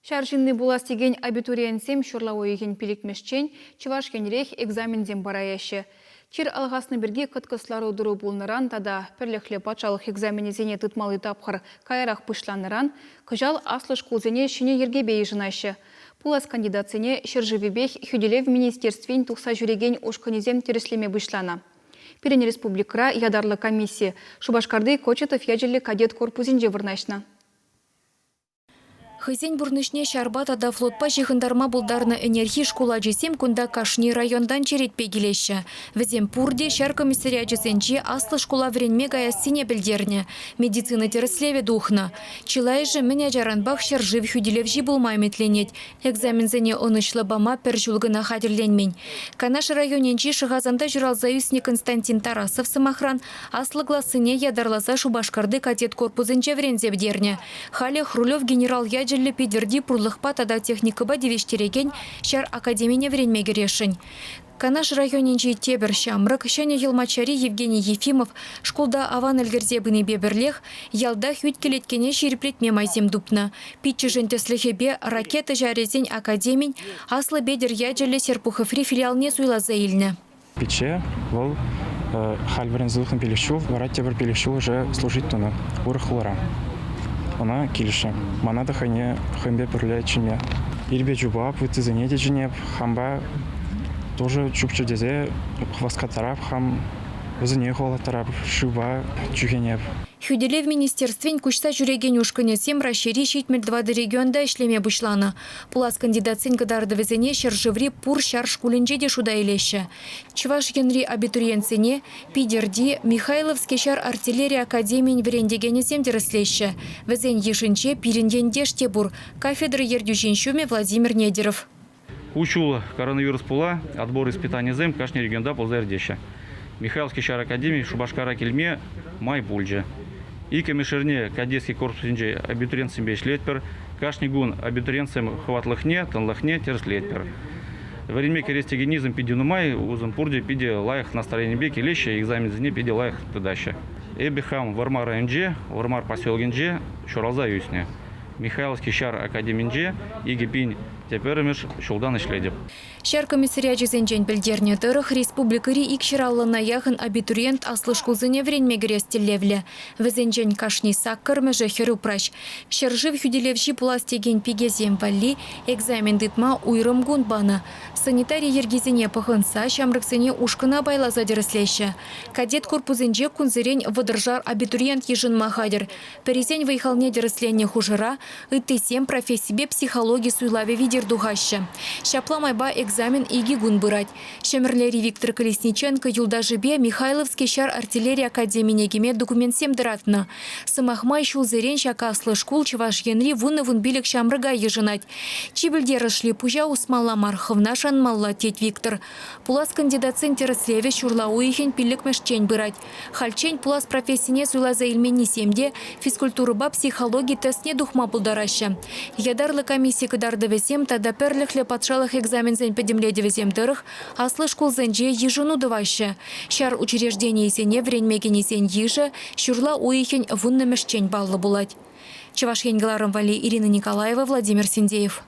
Ҫар ҫынни пулас текен абитуриентсем ҫурла уйӑхӗн пилӗкмӗшчен Чӑваш Енрех экзаменсем параяҫҫӗ. Чир алхаснӑ пирки кӑткӑс лару-тӑру пулнӑран тата пӗрлӗхлӗ патшалӑх экзаменӗсене тытмалли тапхӑр каярах пуҫланнӑран кӑҫал аслӑ шкулсене ҫӗнӗ йӗркепе йышӑнаҫҫӗ. Пулас кандидатсене ҫӗршывӗпех Хӳтӗлев министерствин тухса ҫӳрекен ушкӑнӗсем тӗрӗслеме пуҫланӑ. Пирӗн республикӑра ятарлӑ комисси Шупашкарти Кочетов ячӗллӗ кадет корпусӗнче вырнаҫнӑ. Хӑйсен пурнӑҫне ҫарпа тата флотпа ҫыхӑнтарма пултарнӑ ӗнерхи шкул ачисем кунта кашни районтан черетпе килеҫҫӗ. Вӗсем пурте ҫар комиссариачӗсенчи аслӑ шкула вӗренме каяссине пӗлтернӗ, медицина тӗрӗслевӗ тухнӑ. Чылайӑшӗ мӗн ачаранпах ҫӗршыв хӳтӗлевҫи пулма ӗмӗтленет. Экзаменсене ӑнӑҫлӑ пама пӗр ҫул кӑна хатӗрленмен. Канаш районӗнчи Шӑхасанта ҫуралса ӳснӗ Константин Тарасов, сӑмахран, аслӑ классене ятарласа Шупашкарти кадет корпусӗнче вӗренсе пӗтернӗ. Халӗ Хрулев генерал ячӗллӗ Питӗрти пурлӑхпа тата техникӑпа тивӗҫтерекен ҫар академине вӗренме кӗресшӗн. Канаш районӗнчи тепӗр ҫамрӑк, Ҫӗнӗ Йӑлмаччари Евгений Ефимов, шкулта аван ӗлкӗрсе пынипе пӗрлех ялтах ӳт-кӗлеткене ҫирӗплетме майсем тупнӑ. Пиччӗшӗн тӗслӗхӗпе ракета ҫарӗсен академин Аслӑ Петӗр ячӗллӗ Серпуховри филиалне суйласа илнӗ. Пичче вӑл халь вӗренсе тухнӑ пилӗк ҫул, вара тепӗр пилӗк ҫул уже служить тунӑ урӑх хулара. Ӑна килӗшнӗ. Мана та хӑйне хӑйӗнпе пӗрле чӗнме. Ирпе чупап, ыттисене те чӗнеп, хампа тоже чупчӑр тесе васкаттарап хам, вӗсене хӑвалаттарап, шывпа чӳхенеп. Хӳтӗлев министерствин куҫса ҫӳрекен ушкӑнӗсем Раҫҫейри 74 регионта ӗҫлеме пуҫланӑ. Пулас кандидатсен кӑтартӑвӗсене ҫӗршыври пур ҫар шкулӗнче те шута илеҫҫӗ. Чӑваш Енри абитуриентсене Питӗрти Михайловски ҫар артиллери академийӗн вӗрентекенӗсем тӗрӗслеҫҫӗ. Вӗсен йышӗнче пирӗн ентеш те пур, кафедра ертӳҫин ҫумӗ Владимир Недеров. Ку ҫул коронавирус пула отбор испытанийӗсем кашни регионта пулса иртеҫҫӗ. Михайловский ҫар академийӗ Шупашкара килме май пулчӗ. Иккӗмӗш эрне кадетский корпусӗнче абитуриентсемпе ӗҫлетпӗр. Кашни кун абитуриентсем хӑватлӑхне, тӑнлӑхне тӗрӗслетпӗр. Вӗренме кӗрес текеннисем питӗ нумай, усӑн пурте питӗ лайӑх настроенипе килеҫҫӗ, экзаменсене питӗ лайӑх тытаҫҫӗ. Эпӗ хам Вӑрмар районӗнче, Вӑрмар поселокӗнче ҫуралса ӳснӗ. Михайловский ҫар академинче 2000 тепӗрмӗш ҫултан ӗҫлетӗп. Ҫар комиссариачӗсенчен пӗлтернӗ тӑрӑх, республикӑри икҫӗр аллӑна яхӑн абитуриент аслӑ шкулсене вӗренме кӗрес тӗллевлӗ. Вӗсенчен кашни саккӑрмӗшӗ хӗр-упраҫ. Ҫӗршыв хӳтӗлевҫи пулас текен пикесем валли экзамен тытма уйрӑм кун панӑ. Санитари йӗркисене пӑхӑнса ҫамрӑксене ушкӑна пайласа тӗрӗслеҫҫӗ. Кадет корпусӗнче кунсерен вӑтӑршар абитуриент йышӑнма хатӗр. Пӗрисен вӑй-халне тӗрӗсленнӗ хушӑра ыттисем профессипе психологи суйлавӗ витӗр тухаҫҫӗ. Ҫапла майпа экзамен икӗ кун пырать. Ҫӗмӗрлери Виктор Колесниченко юлташӗпе Михайловски ҫар артиллери академине кӗме документсем тӑратнӑ. Сӑмах май, ҫулсерен ҫак аслӑ шкул Чӑваш Енри вунӑ-вунпилӗк ҫамрӑка йышӑнать. Чи пӗлтерӗшли пуҫа усмалла мар, хӑвна шанмалла, тет Виктор. Пулас кандидатсен тӗрӗслевӗ ҫурла уйӑхӗн пиллӗкмӗшчен пырать. Хальччен пулас профессине суйласа илменнисем те физкультурӑпа психологи тестне тухма пултараҫҫӗ. Ятарлӑ комисси кӑтартӑвӗсем тата пӗрлӗхлӗ патшалӑх экзаменсен пӗтӗмлетӗвӗсем тӑрӑх аслӑ шкулсенче йышӑну тӑваҫҫӗ. Ҫар учрежденийӗсене вӗренме кӗнисен йышӗ ҫурла уйӑхӗн вуннӑмӗшчен паллӑ пулать. Чӑваш Ен кӑларӑм валли Ирина Николаева, Владимир Синдеев.